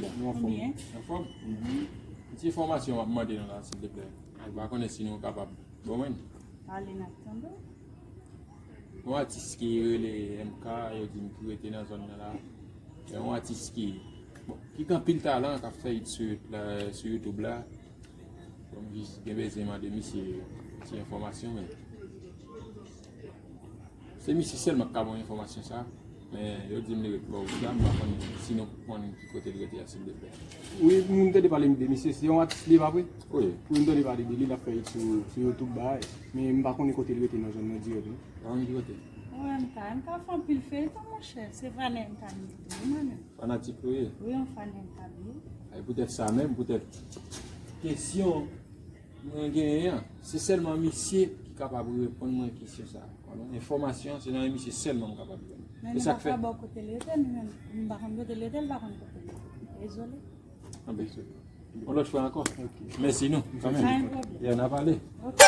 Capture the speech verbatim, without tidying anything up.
Nou anfòm. Konbyen? Anfòm? Ti enfòmasyon m ap mande nou la, silvouplè. M pa konnen si nou kapab. Bon, mwen. Pale, n ap tande w. Yon atis ki rele M K, yo di m ki rete nan zòn nan la. Se yon atis ki, bon, ki gen anpil talan, k ap fè hit sou, la, sou YouTube la. Bon, m jis gen bezwen mande misye ti enfòmasyon, men se misye sèlman k ka ban m enfòmasyon sa. Men yo di m li ret bò wout la, m pa konn si nou konn ki kote l rete a, silvouplè. Wi, moun tande pale de misye, se yon atis li, pa vre? Wi. Wi, m tande pale de li, l ap fè hit sou, sou YouTube, bagay. Men m pa konnen kote l rete nan zòn nan dirèk, non. Pa konn ki kote? Wi, M K, M K fè anpil feyton, monchè. Se fan M K li ye tou, wi, mwen menm. Fanatik ou ye? Wi, yon fan M K li ye. Ay, poutèt sa menm, poutèt kesyon mwen genyen an, se sèlman misye ki kapab reponn mwen kesyon sa a. Enfòmasyon, se nan misye sèlman m kapab jwenn. Men e nou sa pa k fè ka ba w kote l rete, nou menm, nou pa konn kote l rete, l pa konn kote l ye. Dezole. Anben, yon lòt fwa ankò. Ok. Mèsi nou, kanmenm. Pa gen pwoblèm. Yeah, n a pale. Ok.